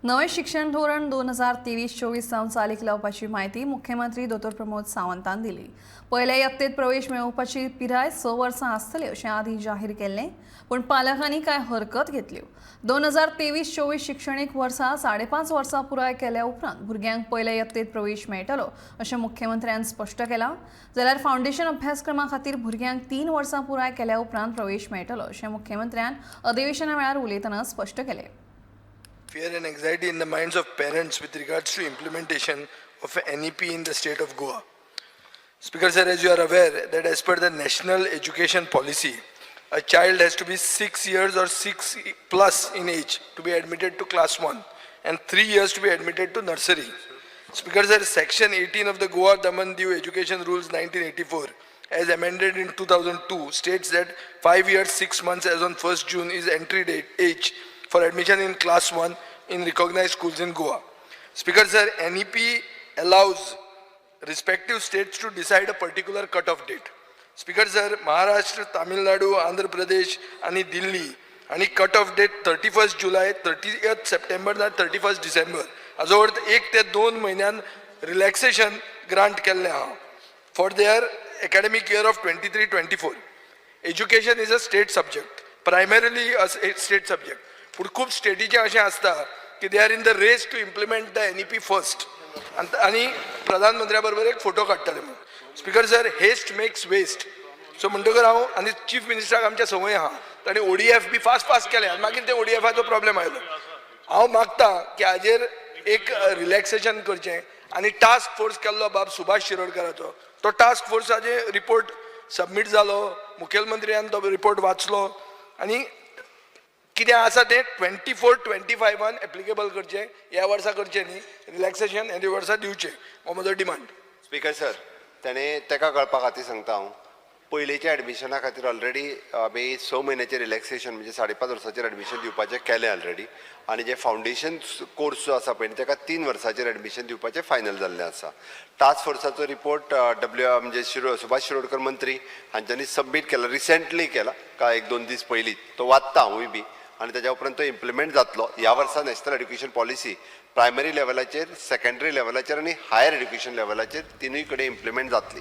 नवें शिक्षण धोरण 2023-24 सावन चालीक लावपाची म्हायती मुख्यमंत्री दोतोर प्रमोद सावंतान दिली. पयल्या यत्तेत प्रवेश मेळोवपाची पिराय 6 वर्सां आसतली अशें आदीं जाहीर केल्लें, पूण पालकांनी कांय हरकत घेतल्यो. 2023-24 शिक्षणीक वर्सा 5.5 वर्सां पुराय केल्या उपरांत भुरग्यांक पयल्या यत्तेत प्रवेश मेळटलो अशें मुख्यमंत्र्यान स्पश्ट केलां. जाल्यार फावंडेशन अभ्यासक्रमा खातीर भुरग्यांक 3 वर्सां पुराय केल्या उपरांत प्रवेश मेळटलो अशें मुख्यमंत्र्यान अधिवेशना वेळार उलयतना स्पश्ट केलें. Fear and anxiety in the minds of parents with regards to implementation of NEP in the state of Goa. Speaker sir, as you are aware that as per the National Education Policy, a child has to be 6 years or 6 plus in age to be admitted to class 1 and 3 years to be admitted to nursery. Speaker sir, Section 18 of the Goa Daman Diu Education Rules 1984 as amended in 2002 states that 5 years 6 months as on 1st June is entry date age for admission in class 1 in recognized schools in Goa. Speaker sir, NEP allows respective states to decide a particular cutoff date. Speaker sir, Maharashtra, Tamil Nadu, Andhra Pradesh आणि दिल्ली आणि cut off date 31 July, 30 September ना 31 डिसेंबर, हाजो अर्थ 1 ते 2 म्हयन्यान relaxation grant केल्लें आहा for their academic year of 23-24. Education is a state subject, primarily a state subject, पूण खूब स्टेटीचें अशें आसता की they are in the race to implement the NEP first आनी प्रधानमंत्र्या बरोबर एक फोटो काडटले म्हणून. Speaker sir, haste makes waste. So म्हणटकर हांव आनी चीफ मिनिस्टराक आमच्या संवय आहा, ताणें ओडीएफ बी फास्ट फास्ट केलें आनी मागीर ते ओडीएफाचो प्रॉब्लेम आयलो. हांव मागता की हाजेर एक रिलॅक्सेशन करचें आनी टास्क फोर्स केल्लो बाब सुभाष शिरोडकराचो, तो टास्क फोर्साचे रिपोर्ट सबमीट जालो, मुखेलमंत्र्यान तो रिपोर्ट वाचलो आनी कितें आसा तें 24-25 एप्लिकेबल करचें. ह्या वर्सा करचें न्ही, रिलॅक्सेशन ह्या वर्सा दिवचें, हो म्हजो डिमांड. स्पीकर सर, ताणें ताका कळपा खातीर सांगता हांव, पयलींच्या एडमिशना खातीर ऑलरेडी आमी 6 म्हयन्याचें रिलॅक्सेशन, म्हणजे 5.5 वर्साचेर एडमिशन दिवपाचें केलें ऑलरेडी आनी जे फावंडेशन कोर्स जो आसा पळय, ताका 3 वर्साचेर एडमिशन दिवपाचें फायनल जाल्लें आसा. टास्क फोर्साचो रिपोर्ट डब्ल्यू म्हणजे सुभाष शिरोडकर मंत्री हांच्यांनी सबमीट केला, रिसेंटली केला, काय एक दोन दीस पयलीं. तो वाचता हांवूय बी आनी ताज्या उपरांत तो इम्प्लिमेंट जातलो. ह्या वर्सा नॅशनल एड्युकेशन पॉलिसी प्रायमरी लेवलाचेर, सेकंडरी लेवलाचेर आनी हायर एड्युकेशन लेवलाचेर तिनूय कडेन इम्प्लिमेंट जातली.